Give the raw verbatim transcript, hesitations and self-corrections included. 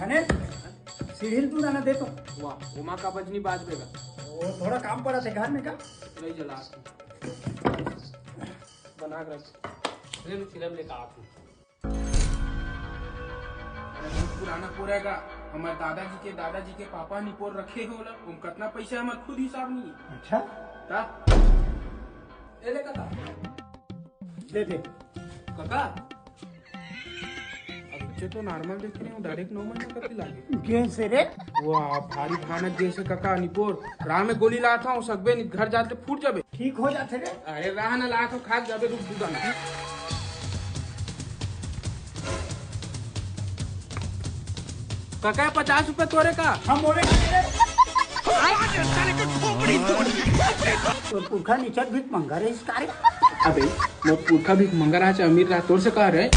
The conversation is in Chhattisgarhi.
अने सीढ़ी तू जाना दे तो। वाह, ओमा का बजनी बाज बेगा। वो थोड़ा काम पड़ा थे घर में का। नहीं जला। बना के रख। ले, मैं फिल्म लेकर आती हूँ। अरे, बहुत पुराना पोर हे गा। हमर दादाजी के दादाजी के पापा निपोर रखे हे ओला। ओम कतना पैसा हे, हमर खुद हिसाब नहीं हे। अच्छा? ता? ए ले कका। दे दे। कका? अब इच्छे तो नॉर्मल देख रहे हो, डायरेक्ट नौ महीना कति लागे। गेंद से रे। वाह, भारी भयानक गेंद से कका निपोर। राह में गोली लात हूँ, सकबे नहीं, घर जाते फूट जाबे। ठीक हो जाते रे। अरे राह न लात हूँ, खाक जाबे, रुक दूधा ना। कका, पचास रुपए तोरे का। हम बोले तोर पुरखा निचट भी मंगा रहे इस कार्य। अबे, मोर पुरखा भी मंगा रहा, चाहे अमीर रहा, तोर से कह रहे।